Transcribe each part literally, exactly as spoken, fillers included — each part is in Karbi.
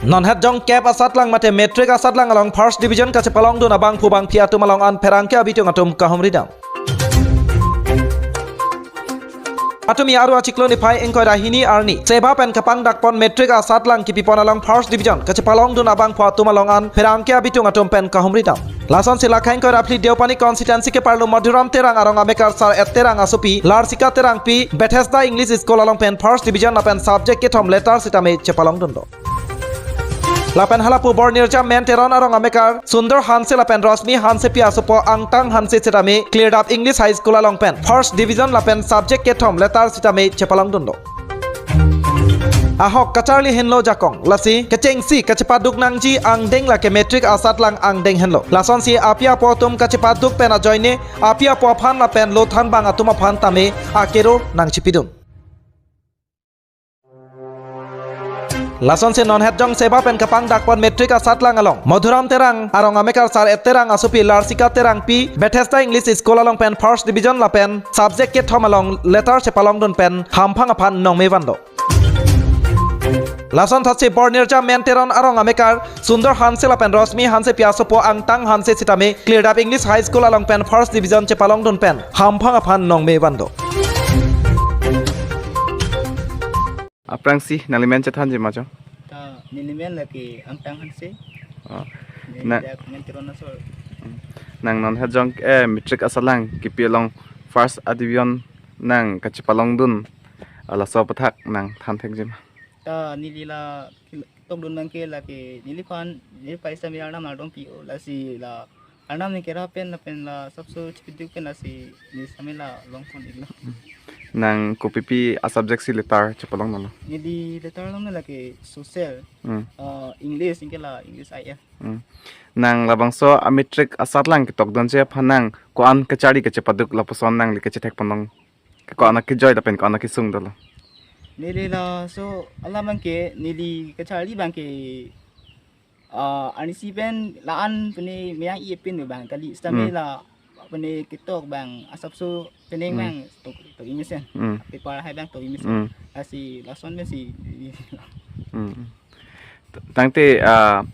Non het jongkep asatlang mate matric asatlang along first division kachepalongdun abangphu bangphi atum along an pherangke abitung atum kahumridam. Patumi Aru achiklo niphai ingkoi ra hini arni seba pen kapangdakpon matric asatlang kipipon along first division kachepalongdun abangphu atum along an pherangke abitung atum pen kahumridam. Lasonsi lakhang koi ra phli Deopani constituency keparlo Madhuram Terang arong amekar Sar Et Terang asopi Larsika Terangpi Bethesda English School along pen first division lapen subject kethom letter sitame chepalongdunlo. Lapen halapu Bornirja Men Teron arong amekar Sundar Hanse lapen Rosmi Hansepi asopo Angtang Hanse sitame Klirdap English High School along pen first division lapen subject kethom letter sitame chepalongdunlo. Ahok kacharli henlo jakong, lasi kechengsi kachepaduk nangji angdeng lake matric asatlang angdeng henlo. Lasonsi api apo atum kachepaduk pen ajoine api apo aphan lapen lothan bang atum aphan tame akero nangchipidun. Lasonsi non het jong seba pen kapangdakpon matric asatlang along Madhuram Terang arong amekar Sar Et Terang asopi Larsika Terangpi Bethesda English School along pen first division lapen subject kethom along letter chepalongdun pen hamphang aphan nongme vanlo. Lason thotsi Bornirja Men Teron arong amekar Sundar Hanse lapen Rosmi Hansepi asopo Angtang Hanse sitame Klirdap English High School along pen first division chepalongdun pen hamphang aphan nongme vanlo. Aphrangsi nangli men chethanji ma jo? Ta neli men lake Angtang Hanse. Oh. Neli na- dak Men Teron asor. Hmm. Nang non het jong eh matric asatlang kipi along first division nang kachepalongdun, ah, laso aputhak nang than thekji ma? Ta neli la kil-, tokdun abangke lake neliphan, neli paisa mi Arnam ardom pi-o, lasi la Arnam ne kera pen lapen la asapso chipiduk pen lasi neli sitame la longpon-iklo. Nang kopipi a subject si letter chepalongdunlo? Neli letter longlo lake social, Hmm. ah, English, anke la English I L. Hmm. Nang labangso a matric asatlang ketokdunji aphan nang ko-an kacharli kachepaduk lapuson nangli kachethekponlong? Ko-an akejoi lapen ko-an akesung dolo? Neli laso alam abangke neli kacharli abangke, ah, arnisi pen la-an pine meyang-i pin abang kali, sitame Hmm. la pine ketok abang asapso penang Hmm. abang tok, tok-i mesen. Hmm. Paper hai abang tok-i mesen. Hmm. Lasi lason pensi. Hmm. Tangte, ah,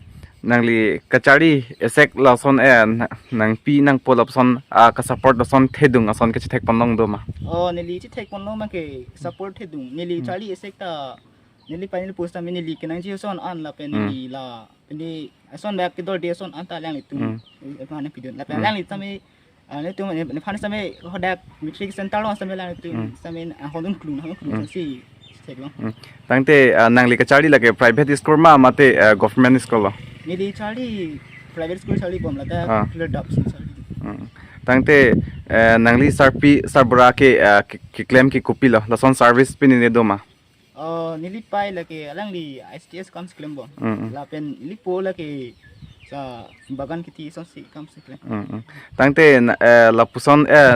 nangli kacharli esek lason eh na-, nangpi nangpo lapuson, ah, kasupport lason thedung ason kachethekponlong do ma? Oh, neli chethekponlong abangke support thedung. Neli Hmm. charli esek ta neli pai neli pusitame neli kenangji ason an lapen Hmm. neli la pine ason dak kedorde ason an ta alanglitum. Hmm. Eh, mana pidun. Lapen Hmm. alanglitum eh, ah, netum, ne, nephan sitame hadak matric center along sitame alanglitum Hmm. sitame, ah, holun klung, holun klung Hmm. si theklong. Hmm. Tangte, ah, nangli kacharli lake private school ma mate, ah, government school lo? Neli charli private school charlibom, ladak Ah. Klirdap si charli. Hmm. Tangte, eh, nangli sarpi sarbura ke, ah, ke, keklem ke kopilo? Lason service pinine do ma? Oh, neli pai lake alangli I C D S kam si klembom. Mm, mm. Lapen neli po lake sa bagan kheti asonsi kam si klem. Mm, mm. Tangte na-, eh, lapuson, eh,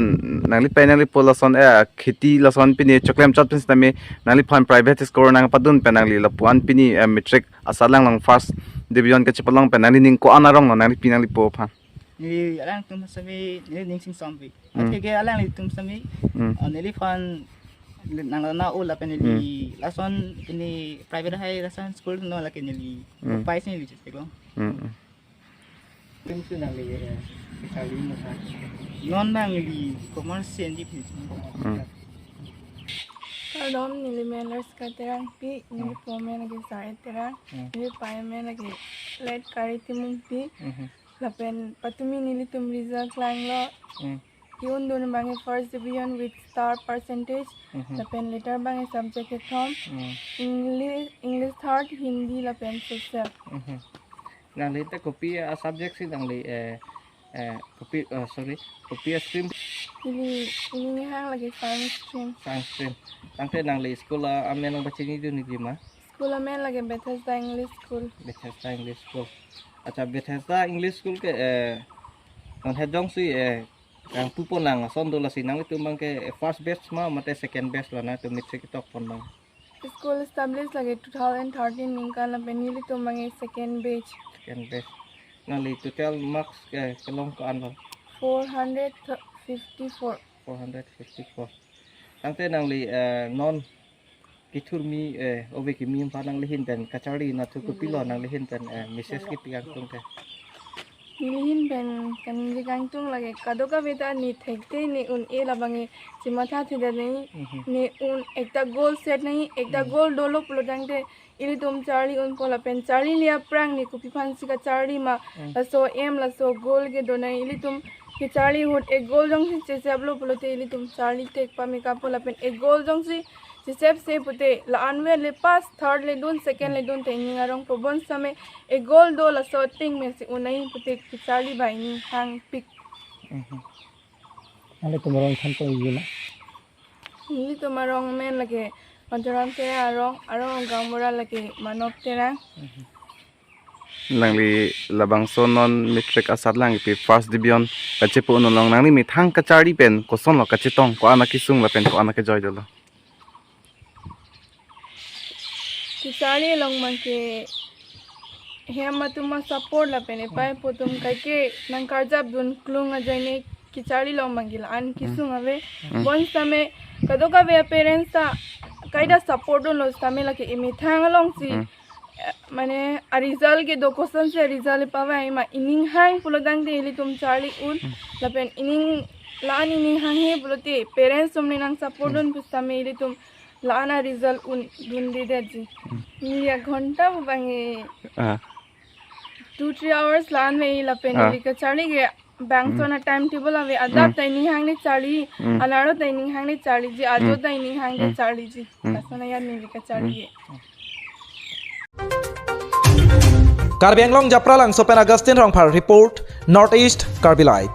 nangli pai nangli po lason, eh, kheti lason pine choklemchot pen sitame nangliphan private school nangpadun pen nangli lapu-an pine, eh, matric asatlang along first division kachepalong pen nanglining ko-an aronglo nanglipi nangli po aphan? Neli alangtum sitame, neli ning sing sombi. Hmm. Atheke alanglitum sitame, Hmm. ah, neliphan nang na-o lapen neli Hmm. lason pine private hai lason school no lake neli Hmm. pai si neli chetheklong. Hmm, hmm. Tim si nangli, eh, kacharli mo ha? Non nangli commerce si N D P. Hmm. Kardom, neli men Larsika Terangpi, neli Hmm. po men lake Sar Et Terang, Hmm. neli pai men lake late Kari Timungpi. Hmm. Lapen patumi nelitum result klanglo. Hmm. Ke-undun abangke first division with star percentage. Mhm. Lapen letter abangke subject kethom. Hmm. English, English third, Hindi lapen social. Mhm. Nangli ta kopi a subject si nangli, eh, eh, kopi, eh, sorry, kopi a stream? Neli, neli nihang lake science stream. Science stream. Tangte nangli school a amen nangpachinidun niji ma? School amen lake Bethesda English School. Bethesda English School. Acha, Bethesda English School ke, eh, non het jongsi, eh, kangpupo nang ason do, lasi nanglitum abangke, eh, first batch ma mate second batch lo nangtum matric ketokpon abang? School established lake two thousand thirteen ningkan lapen nelitum abangke second batch. Second batch. Nangli total marks ke kelong ko-an lo? Four hundred fifty-four. Four hundred fifty-four. Tangte nangli, eh, non Ithur mi, eh, ove kimi amphan nangli ahin pen kacharli anatthu kopilo nangli ahin pen, eh, message kipi kangtung ke? Neli ahin pen kaningje kangtung lake kadokave ta ne thekte ne un-e labang ke chematha thekthe nangji. Mhm. Ne un ekta goal set nangji, ekta Hmm. goal dolo pulo tangte ilitum charli unpo lapen charlile aphrang ne kopi aphansi kacharli ma, Hmm. laso aim laso goal kedo nangji. Ilitum kecharli ahut ek goal jongsi cheseplo pulote ilitum charli thek pame kapo lapen ek goal jongsi chesepse pute la-an ave le first, third ledun, second ledun te ining arongpo, bonsitame ek goal do laso atheng mesi un nangji pute kecharli abang ining hangpik. Mhm. Nanglitum arong than tong iji ma? Nelitum arong amen lake Madhuram Terang arong, arong gaonbura lake Manok Terang. Nangli labangso non matric asatlang ipi first division kachepu un along nangli methang kacharli pen kosonlo kachetong, ko-an akesung lapen ko-an akejoi dolo? Kecharli along abang ke hem atum a-support lapen epei epo atum kaike nangkarjapdun klung ajoine kecharli along abang ke la-an kesung ave. Hmm. Bonsitame kadokave a-parents ta kaita support dunlo sitame lake emethang alongsi, Hmm. eh, mane a-result kedo, kosonsi a-result epavai ma ining hang pulo tangte ilitum charli un, Hmm. lapen ining la-an ining hanghe pulote parents atum ne nang support Hmm. dun pusitame ilitum la-an a-result un dundedetji. Hmm. Neli aghonta abang ke Ah. two three hours la-an ave lapen Ah. neli kacharli ke bangso Hmm. a-timetable ave, adap Hmm. ta ining hang ne charli, Hmm. anerlo ta ining hang ne charliji, ajo Hmm. ta ining hang ne Hmm. charliji. Hmm. Lason ayan neli kacharli Hmm. ke. Karbi Anglong Japralangso pen Augustine Rongphar report, North East Karbi Live.